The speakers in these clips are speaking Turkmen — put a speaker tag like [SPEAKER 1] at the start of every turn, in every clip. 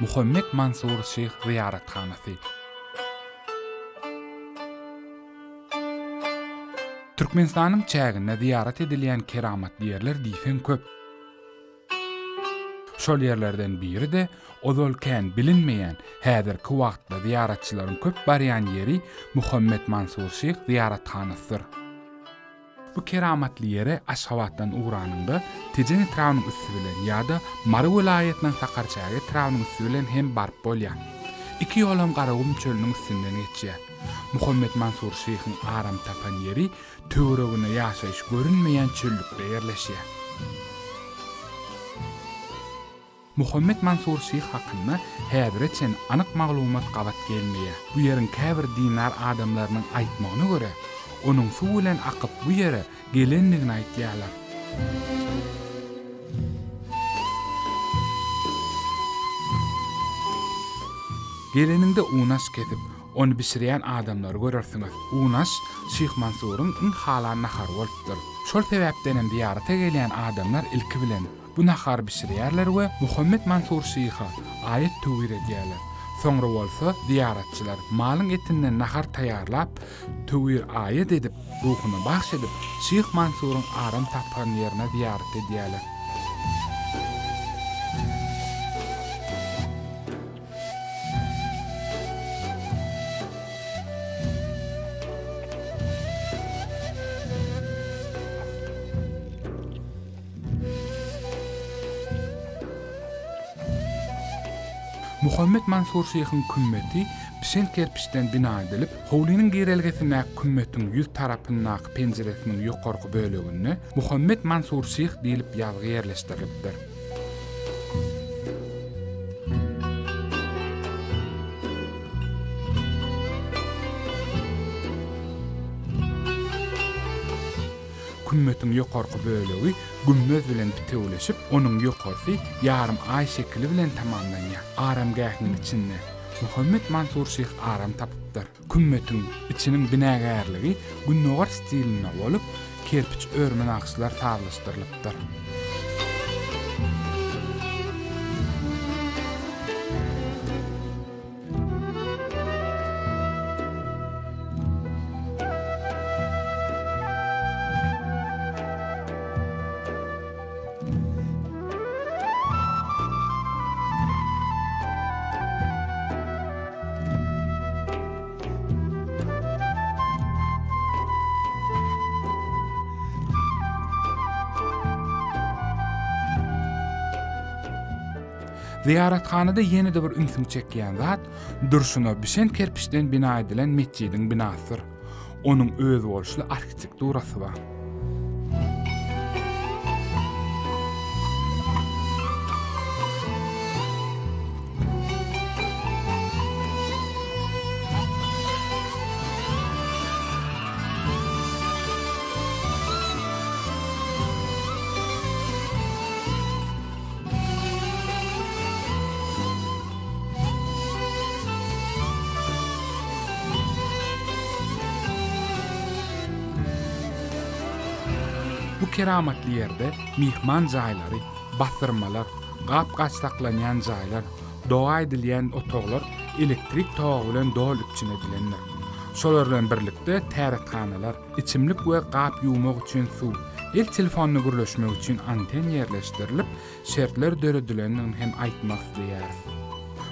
[SPEAKER 1] Muhammet Mansur şyh zyýarathanasy. Türkmenistanyň çäginde zyýarat edilýän keramatly ýerler diýseň köp. Şol ýerlerden biri-de ozal kän bilinmeýän, häzirki wagtda zyýaratçylaryň köp barýan ýeri Muhammet Mansur şyh zyýarathanasydyr. Bu keramatly ýere Aşgabatdan ugranyňda Tejen etrabynyň üsti bilen ýa-da Mary welaýatynyň Sakarçäge etrabynyň üsti bilen hem baryp bolýar. Iki ýolam Garagum çölüniň üstünden geçýär. Muhammet Mansur şyhyň aram tapan ýeri töwereginde ýaşaýyş görünmeýän çöllükde ýerleşýär. Muhammet Mansur şyh hakynda häzire çenli anyk maglumat gabat gelmeýär. Bu ýeriň käbir dindar adamlarynyň aýtmagyna görä, onuň suw bilen akyp bu ýere gelendigini aýtýarlar. Geleniňde unaş kesip, ony bişirýän adamlary görersiňiz. Unaş Şyh Mansuryň iň halan nahary bolupdyr. Şol sebäpdenem zyýarata gelýän adamlar ilki bilen Bu nahary bişirýärler we Muhammet Mansur şyha aýat-töwir edýärler. Soňra bolsa zyýaratçylar malyň etinden nahar taýýarlap, töwir-aýat edip, ruhuna bagş edip, Şyh Mansuryň aram tapan ýerine zyýarat edýärler. Muhammet Mansur şyhyň kümmeti bişen kerpiçden bina edilip, howlynyň girelgesindäki kümmetiň ýüz tarapyndaky penjiresiniň ýokarky böleginde Muhammet Mansur şyh diýlip ýazgy ýerleşdirilipdir. Kümmetiň ýokarky bölegi gümmez bilen bitewüleşip, onuň ýokarsy ýarym aý şekili bilen tamamlanýar. Aramgähiň içinde Muhammet Mansur şyh aram tapypdyr. Kümmetiň içiniň binagärligi gündogar stilinde bolup, kerpiç örme nagyşlar sazlaşdyrylypdyr. Zyýarathanada ýene-de bir ünsüňi çekýän zat, durşuna bişen kerpiçden bina edilen metjidiň binasydyr. Onuň özboluşly arhitekturasy bar. Bu keramatly ýerde myhman jaýlary, basdyrmalar, gap-gaç saklanýan jaýlar, doga edilýän otaglar elektrik togy bilen doly üpjün edilendir. Şolar bilen birlikde tärethanalar, Içimlik we gap ýuwmak üçin suw, el telefonynda gürleşmek üçin anten ýerleşdirilip, şertler döredilendigini hem aýtmak isleýäris.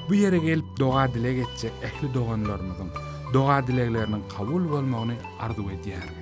[SPEAKER 1] Bu ýere gelip doga-dileg etjek ähli doganlarymyzyň doga-dilegleriniň kabul bolmagyny arzuw edýärin.